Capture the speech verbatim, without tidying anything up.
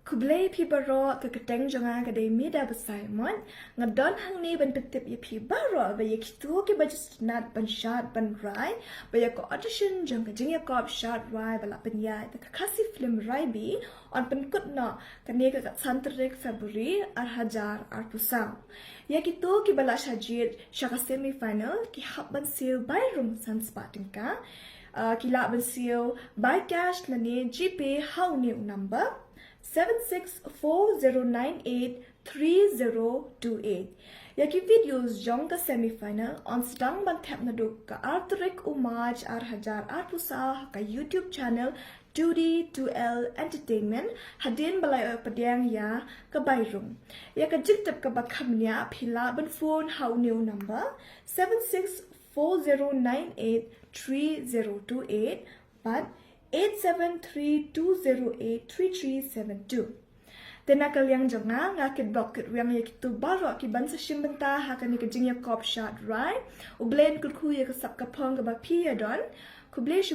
Khublei phi baroh, ka kyrteng jong nga ka dei Mida Basaiawmoit. Nga don hangne ban pyntip ïa phi baroh ba ïa kito kiba ju sngewtynnat ban shad ban rai ba ïa ka audition jong ka jingïakop shad rai ba la pynïaid da ka Khasi Film Raibi yn pynkut noh kane ka khatsan tarik February ar hajar arphew saw. Ïa kito kiba la shah jied sha ka semi final ki hap ban siew bai rung san spah tyngka. Uh, ki lah ban siew by cash lane GPay ha une u number seven six four zero nine eight three zero two eight. Ïa ki videos jong ka semi final yn sdang ban thep naduh ka ar tarik u March ar hajar arphew saw ha ka YouTube channel two D two L Entertainment hadien ba la ïoh pdiang ïa ka bai rung. Ïa ka jingtip kaba kham bniah phi lah ban phone ha une u number seven six four zero nine eight three zero two eight bad eight seven three two zero eight three three seven two. Te na ka liang jong nga, nga kitbok kitrwiang ïa kito baroh kiban sa shim bynta ha kane ka jingïakop shad rai. U Blei un kyrkhu ïa ka sap ka phong kaba phi ïa don. Khublei sha